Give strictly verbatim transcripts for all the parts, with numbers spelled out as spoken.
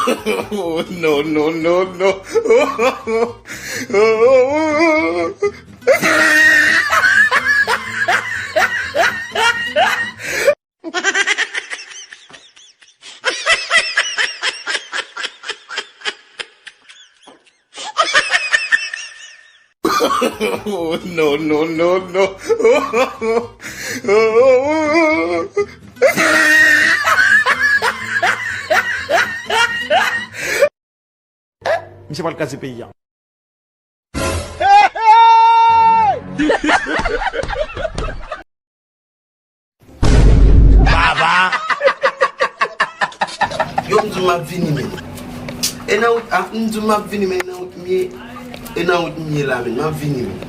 Oh, no, no, no, no. Oh, no, no, no, no. Misye pral kraze peyi a. Baba! Yo, m di w m ap vini, men. E nan wout, a, m di w m ap vini, men e nan wout m ye. E nan wout m ye la, men. M ap vini, men.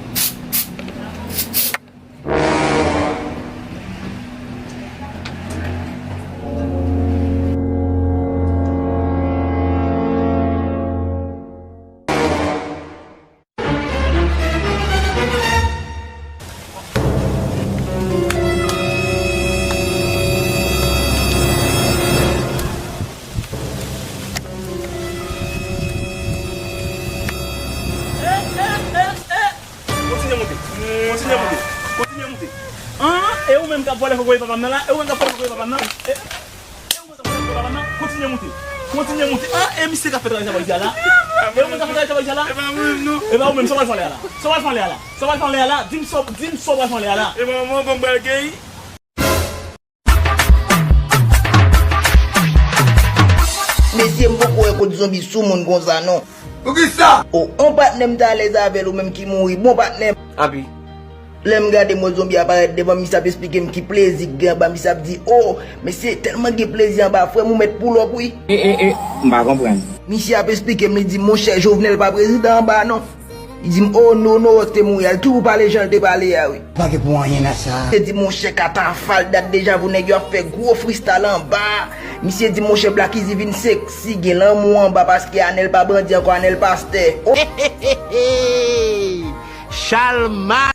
Kontinye moute. Kontinye moute. Kontinye moute. An, e ou menm k ap vòlè kokoye papa m nan la? E ou menm k ap vòlè kokoye papa m nan? E, e ou menm k ap vòlè kokoye papa m nan? Kontinye moute. Kontinye moute. An, e misye k ap fè travay sa pou l di a la? E ou menm k ap fè travay sa pou l di a la? E pa mwen menm, non. E pa ou menm, sa w pral fè anlè a la? Sa w pral fè anlè a la? Sa w pral fè anlè a la? Di m sa, di m sa w pral fè anlè a la? E pa mwen, bon, m pral gen. Mesye, m poko wè kot zonbi sou moun konsa non. Poukisa? O, on patnè m t alèz avè l, ou menm ki mouri. Bon patnè m. Anpi. Lè m gade m wè zonbi a parèt devan m, misye ap esplike m ki plezi k gen anba, misye ap di, o, mesye, tèlman gen plezi anba, frè m, ou mèt poulòp wi. E, e, e, m pa konprann. Misye ap esplike m, li di, monchè, Jovenel pa prezidan anba non. Li di m, o, Nono wè k te mouri a, li toujou pale jan l te pale a wi. Pa gen pou anyen nan sa. Li di, monchè, katafal dat deja pou nèg yo ap fè gwo freestyle anba. Misye di, monchè, Black Easy vin seksi, gen lanmou anba paske Anèl pa bandi ankò, Anèl pastè. O! Chalma!